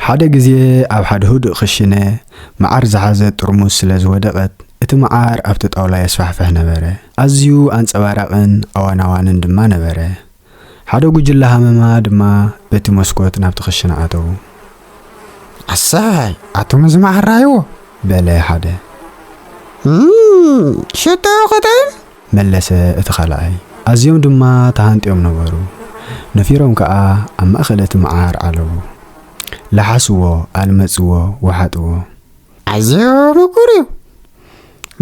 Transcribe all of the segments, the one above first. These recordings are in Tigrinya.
ሓደ ግዜ ኣብ ሓደ ህዱእ ክሽነ መዓር ዝሓዘት ጥርሙዝ ስለ ዝወደቐት፣ እቲ መዓር ኣብቲ ጣውላ የስፋሕፍሕ ነበረ። ኣዝዩ ኣንጸባራቕን ኣዋናዋንን ድማ ነበረ። ሓደ ጉጅለ ሃመማ ድማ በቲ መስኮት ናብቲ ክሽነ ኣተዉ። "ኣሰይ፣ ኣቱም እዚ መዓር ረኣይዎ!" በለ ሓደ። "እም፣ ሽትኡ ክጥዕም!" መለሰ እቲ ካልኣይ። ኣዝዮም ድማ ተሃንጥዮም ነበሩ። ነፊሮም ከኣ ኣብ ማእከል እቲ መዓር ዓለዉ። ለሓስዎ፣ ኣልመጽዎ፣ ወሓጥዎ። "ኣዝዩ ምቁር እዩ።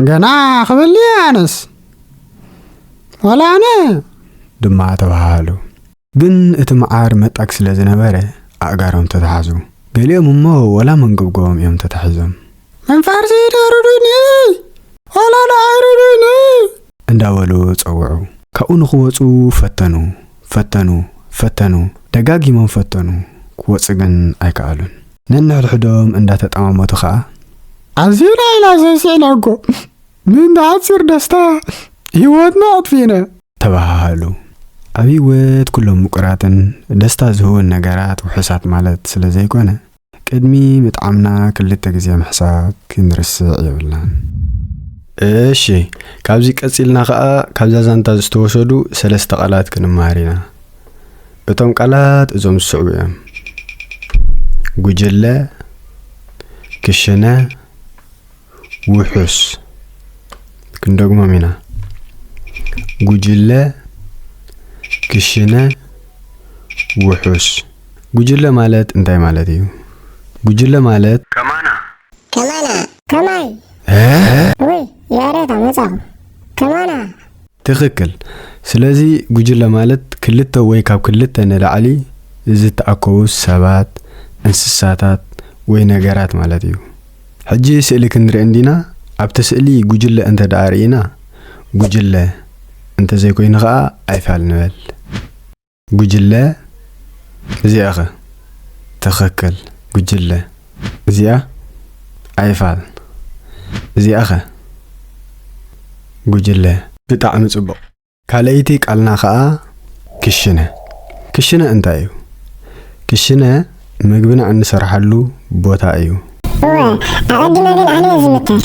ገና ክበሊ እየ ኣነስ። ዋላ ኣነ!" ድማ ተባሃሃሉ። ግን እቲ መዓር መጣግ ስለ ዝነበረ ኣእጋሮም ተታሕዙ። ገሊኦም እሞ ዋላ መንገብገቦም እዮም ተታሒዞም። "መንፋርሲ ደርዱኒ! ዋላ ንዓይ ርዱኒ!" እንዳበሉ ጸውዑ። ካብኡ ንኽወጹ ፈተኑ፣ ፈተኑ፣ ፈተኑ። ደጋጊሞም ፈተኑ። ክወጹ ግን ኣይከኣሉን። ነንሕድሕዶም እንዳተጠማመቱ ኸኣ፣ "ኣዚና ኢና ዘስዕናጎ። ምእንቲ ሓጺር ደስታ ህይወትና ኣጥፊእና!" ተባሃሃሉ። ኣብ ህይወት ኩሎም ምቁራትን ደስታ ዝህቡን ነገራት ውሑሳት ማለት ስለ ዘይኮነ፣ ቅድሚ ምጥዓምና ክልተ ግዜ ምሕሳብ ክንርስዕ የብልናን። እሺ፣ ካብዚ ቀጺልና ኸኣ ካብዛ ዛንታ ዝተወሰዱ ሰለስተ ቃላት ክንመሃር ኢና። እቶም ቃላት እዞም ዝስዕቡ እዮም። ጉጅለ፣ ክሽነ፣ ውሑስ። ክንደግሞም ኢና። ጉጅለ፣ ክሽነ፣ ውሑስ። ጉጅለ ማለት እንታይ ማለት እዩ? ጉጅለ ማለት ከማና። ከማና። ከማይ። እ? ወይ፣ ያሬታ መጻኹ። ከማና። ትኽክል። ስለዚ ጉጅለ ማለት ክልተ ወይ ካብ ክልተ ንላዕሊ ዝተኣከቡ ሰባት፣ እንስሳታት ወይ ነገራት ማለት እዩ። ሕጂ ስእሊ ክንርኢ እንዲና። ኣብቲ ስእሊ ጉጅለ እንተ ደኣ ርኢና፣ ጉጅለ እንተ ዘይኮይኑ ኸኣ ኣይፋል ንበል። ጉጅለ፣ እዚኣኸ? ትኽክል። ጉጅለ፣ እዚኣ? ኣይፋል። እዚኣኸ? ጉጅለ። ብጣዕሚ ጽቡቕ። ካልኣይቲ ቃልና ኸኣ ክሽነ። ክሽነ እንታይ እዩ? ክሽነ ምግብና እንሰርሓሉ ቦታ እዩ። እወ፣ ኣቐዲመ ግን ኣነ እየ ዝምከር።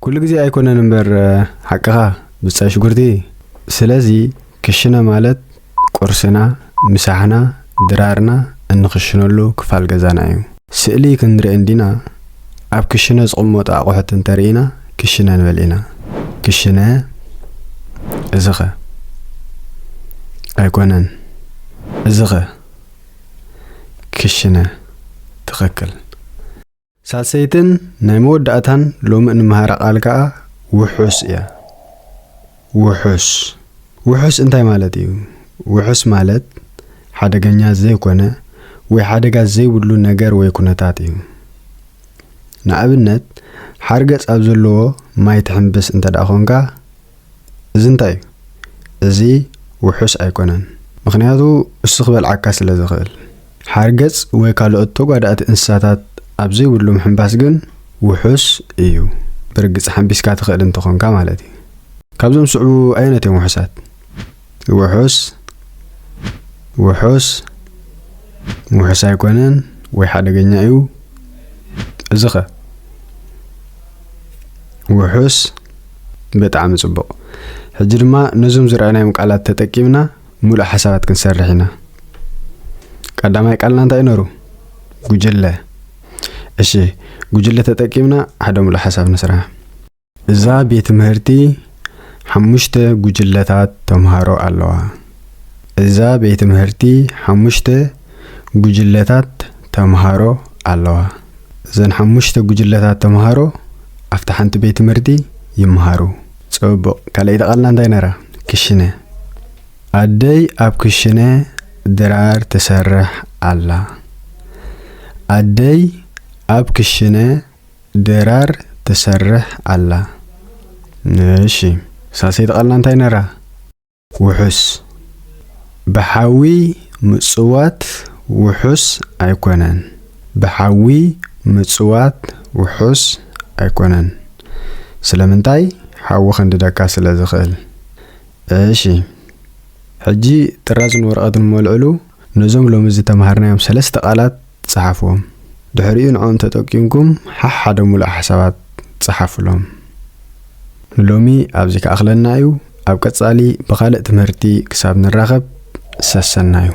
ኩሉ ግዜ ኣይኮነን እምበር፣ ሓቅኻ፣ ብጻይ ሽጉርቲ። ስለዚ ክሽነ ማለት ቁርስና፣ ምሳሕና፣ ድራርና እንኽሽነሉ ክፋል ገዛና እዩ። ስእሊ ክንርኢ እንዲና፣ ኣብ ክሽነ ዝቕመጡ ኣቑሑት እንተርኢና፣ ክሽነ ንበል ኢና። ክሽነ፣ እዚኸ? ኣይኮነን። እዚኸ? ክሽነ። ትኽክል። ሳልሰይትን ናይ መወዳእታን ሎሚ እንመሃራ ቃል ከኣ ውሑስ እያ። ውሑስ። ውሑስ እንታይ ማለት እዩ? ውሑስ ማለት ሓደገኛ ዘይኮነ ወይ ሓደጋ ዘይብሉ ነገር ወይ ኩነታት እዩ። ንኣብነት፣ ሓርገጽ ኣብ ዘለዎ ማይ ትሕምብስ እንተ ደኣ ኾንካ፣ እዚ እንታይ እዩ? እዚ ውሑስ ኣይኮነን። ምኽንያቱ፣ እሱ ክበልዓካ ስለ ዝኽእል። ሓርገጽ ወይ ካልኦት ተጓዳእቲ እንስሳታት ኣብ ዘይብሉ ምሕንባስ ግን ውሑስ እዩ። ብርግጽ ሓንቢስካ ትኽእል እንተኾንካ ማለት እዩ። ካብዞም ዝስዕቡ ኣየኖት እዮም ውሑሳት? ውሑስ፣ ውሑስ፣ ውሑስ ኣይኮነን ወይ ሓደገኛ እዩ። እዚኸ? ውሑስ። ብጣዕሚ ጽቡቕ። ሕጂ ድማ ነዞም ዝረኣናዮም ቃላት ተጠቂምና ምሉእ ሓሳባት ክንሰርሕ ኢና። ቀዳማይ ቃልና እንታይ እዩ ነሩ? ጉጅለ። እሺ፣ ጉጅለ ተጠቂምና ሓደ ምሉእ ሓሳብ ንስራሕ። እዛ ቤት ትምህርቲ ሓሙሽተ ጉጅለታት ተምሃሮ ኣለዋ። እዛ ቤት ትምህርቲ ሓሙሽተ ጉጅለታት ተምሃሮ ኣለዋ። እዘን ሓሙሽተ ጉጅለታት ተምሃሮ ኣብታ ሓንቲ ቤት ትምህርቲ ይምሃሩ። ጽቡቕ። ካልኣይቲ ቃልና እንታይ ነራ? ክሽነ። ኣደይ ኣብ ክሽነ ድራር ትሰርሕ ኣላ። ኣደይ ኣብ ክሽነ ድራር ትሰርሕ ኣላ። እሺ፣ ሳልሰይቲ ቃልና እንታይ ነራ? ውሑስ። ብሓዊ ምጽዋት ውሑስ ኣይኮነን። ብሓዊ ምጽዋት ውሑስ ኣይኮነን። ስለምንታይ? ሓዊ ከንድደካ ስለ ዝኽእል። እሺ፣ ሕጂ ጥራዝን ወረቐትን መልዕሉ፣ ነዞም ሎሚ ዝተምሃርናዮም ሰለስተ ቃላት ጸሓፍዎም። ድሕሪኡ ንዕኦም ተጠቂምኩም ሓሓደ ሙሉእ ሓሳባት ጸሓፉሎም። ንሎሚ ኣብዚ ክኣኽለና እዩ። ኣብ ቀጻሊ ብኻልእ ትምህርቲ ክሳብ ንራኸብ ሰሰናዩ።